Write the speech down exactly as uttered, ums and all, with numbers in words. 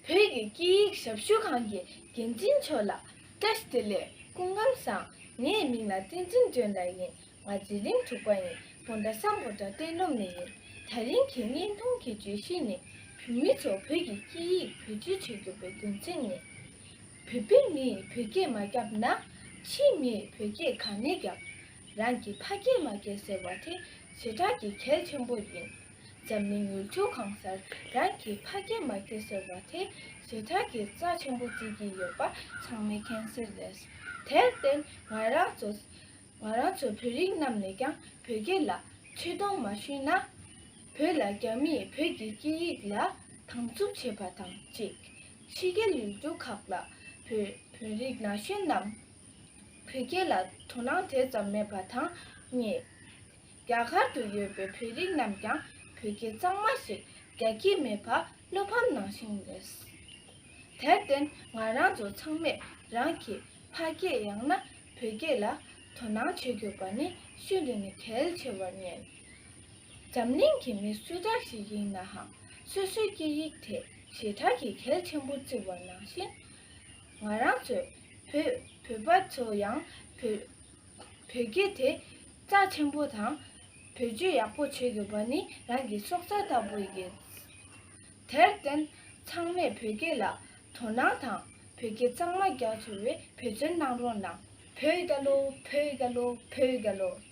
བོད་ཀྱི་སྐད་ཡིག་ཞབས་ཞུ་ཁང་གི་འགན་འཛིན་མཆོག་ལ་བཀྲ་ཤིས་བདེ་ལེགས། སྐུ་ཁམས་བཟང་། ངའི་མིང་ལ་བསྟན་འཛིན་སྒྲོན་ལགས་ཡིན། ང་འཛིན་རིམ་དྲུག་པ་ཡིན། སྤོན་ཟླ་སམ་བྷོ་ཊ་གཏན་སློབ་ནས་ཡིན། དེ་རིང་གི་བརྙན་ཐུང་གི་བརྗོད་གཞི་ནི། བོད་མི་ཚོ་བོད་ཀྱི་སྐད་ཡིག་བེད་སྤྱོད་བྱེད་དགོས་པའི་རྒྱུ་མཚན་ནི། བོད་པའི་མིས་བོད་སྐད་མ་བརྒྱབ་ན། ཕྱིའི་མིས་བོད་སྐད་ག་ནས་བརྒྱབ། རང་གི་ཕ་སྐད་མ་སྐྱེས་ཟེར་བ་དེ་ཞེ་དྲག་གི་གལ་ཆེན་པོ་ཡིན། འཛམ་གླིང་ཡུལ་གྲུ་གང་སར་རང་གི་ཕ་སྐད་མ་སྐྱེས་ཟེར་བ་དེ་ཞེ་དྲག་གི་རྩ་ཆེན་པོ་བརྩི་གི་ཡོད་པ་ཚང་མས་མཁྱེན་གསལ་རེད། དེར་བརྟེན་ང་རང་ཚོ་ང་རང་ཚོ་བོད་རིགས་རྣམས་ནས་ཀྱང་བོད་སྐད་ལ་ཆེ་མཐོང་མ་ཞུས་ན། བོད་ལ་རྒྱ་མིས་བོད་ཀྱི་སྐད་ཡིག་ལ་དམ་འཛུགས་བྱེད་པ་དང་གཅིག་ཕྱི་རྒྱལ་ཡུལ་གྲུ་ཁག་ལ་བོད་བོད་རིགས་ན་གཞོན་རྣམས་བོད་སྐད་ལ་དོ་སྣང་དེ་ཙམ་མེད་པ་དང་གཉིས། རྒྱ་གར་དུ་ཡོད་པའི་བོད་རིགས་རྣམས་ཀྱང་བོད་སྐད་གཙང་མ་ཞིག་རྒྱག་གི་མེད་པ་བློ་ཕམ་ནང་བཞིན་རེད། དེར་བརྟེན་ང་རང་ཚོ་ཚང་མས་རང་གི་ཕ་སྐད་ཡང་ན་བོད་སྐད་ལ་དོ་སྣང་བྱེད་དགོས་པ་ནི་ཤིན་ཏུ་ནས་གལ་ཆེ་བར་ངེས། འཛམ་གླིང་གི་མི་སུ་འདྲ་ཞིག་ཡིན་ནའང་སོ་སོའི་སྐད་ཡིག་དེ་ཞེ་དྲག་གི་གལ་ཆེན་པོ་བརྩི་བ་ནང་བཞིན། ང་རང་ཚོས་བོད་བོད་པ་ཚོ་ཡང་བོད་བོད་སྐད་དེ་རྩ་ཆེན་པོ་དང་བེད་སྤྱོད་ཡག་པོ་བྱེད་དགོས་པ་ནི་རང་གི་སྲོག་རྩ་ལྟ་བུ་ཡིན། དེར་བརྟེན་ཚང་མས་བོད་སྐད་ལ་དོ་སྣང་དང་བོད་སྐད་གཙང་མ་རྒྱག་ཐུབ་པའི་འབད་བརྩོན་གནང་རོགས་གནང་། བོད་རྒྱལ་ལོ། བོད་རྒྱལ་ལོ། བོད་རྒྱལ་ལོ།